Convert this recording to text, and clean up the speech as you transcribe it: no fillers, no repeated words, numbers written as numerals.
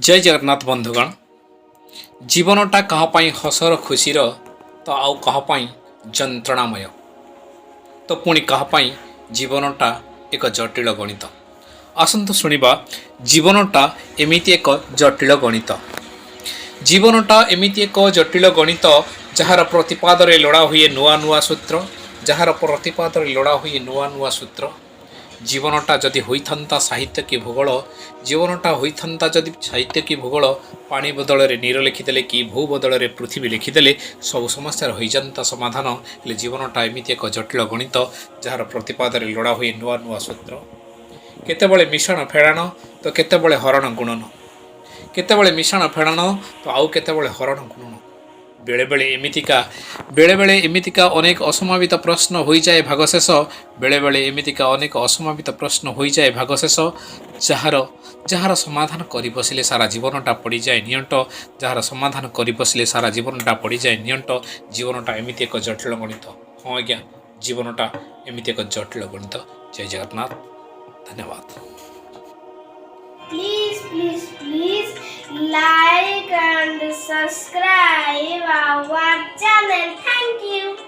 ଜୟ ଜଗନ୍ନାଥ ବନ୍ଧୁଗଣ। ଜୀବନଟା କାହା ପାଇଁ ହସର ଖୁସିର ତ ଆଉ କାହା ପାଇଁ ଯନ୍ତ୍ରଣାମୟ, ତ ପୁଣି କାହା ପାଇଁ ଜୀବନଟା ଏକ ଜଟିଳ ଗଣିତ। ଆସନ୍ତୁ ଶୁଣିବା ଜୀବନଟା ଏମିତି ଏକ ଜଟିଳ ଗଣିତ। ଜୀବନଟା ଏମିତି ଏକ ଜଟିଳ ଗଣିତ, ଯାହାର ପ୍ରତିପାଦରେ ଲୋଡ଼ା ହୁଏ ନୂଆ ନୂଆ ସୂତ୍ର, ଯାହାର ପ୍ରତିପାଦରେ ଲୋଡ଼ା ହୁଏ ନୂଆ ନୂଆ ସୂତ୍ର। ଜୀବନଟା ଯଦି ହୋଇଥାନ୍ତା ସାହିତ୍ୟ କି ଭୂଗୋଳ, ଜୀବନଟା ହୋଇଥାନ୍ତା ଯଦି ସାହିତ୍ୟ କି ଭୂଗୋଳ, ପାଣି ବଦଳରେ ନୀର ଲେଖିଦେଲେ କି ଭୂ ବଦଳରେ ପୃଥିବୀ ଲେଖିଦେଲେ ସବୁ ସମସ୍ୟାର ହୋଇଯାନ୍ତା ସମାଧାନ। ହେଲେ ଜୀବନଟା ଏମିତି ଏକ ଜଟିଳ ଗଣିତ, ଯାହାର ପ୍ରତିପାଦରେ ଲୋଡ଼ା ହୁଏ ନୂଆ ନୂଆ ସୂତ୍ର। କେତେବେଳେ ମିଶାଣ ଫେଡ଼ାଣ ତ କେତେବେଳେ ହରଣ ଗୁଣନ, କେତେବେଳେ ମିଶାଣ ଫେଡ଼ାଣ ତ ଆଉ କେତେବେଳେ ହରଣ ଗୁଣନ। ବେଳେବେଳେ ଏମିତିକା ଅନେକ ଅସମାପିତ ପ୍ରଶ୍ନ ହୋଇଯାଏ ଭାଗଶେଷ। ବେଳେବେଳେ ଏମିତିକା ଅନେକ ଅସମାପିତ ପ୍ରଶ୍ନ ହୋଇଯାଏ ଭାଗଶେଷ, ଯାହାର ସମାଧାନ କରି ବସିଲେ ସାରା ଜୀବନଟା ପଡ଼ିଯାଏ ନିଅଣ୍ଟ, ଯାହାର ସମାଧାନ କରି ବସିଲେ ସାରା ଜୀବନଟା ପଡ଼ିଯାଏ ନିଅଣ୍ଟ। ଜୀବନଟା ଏମିତି ଏକ ଜଟିଳ ଗଣିତ। ହଁ ଆଜ୍ଞା, ଜୀବନଟା ଏମିତି ଏକ ଜଟିଳ ଗଣିତ। ଜୟ ଜଗନ୍ନାଥ, ଧନ୍ୟବାଦ। Please, please, please like and subscribe our channel. Thank you.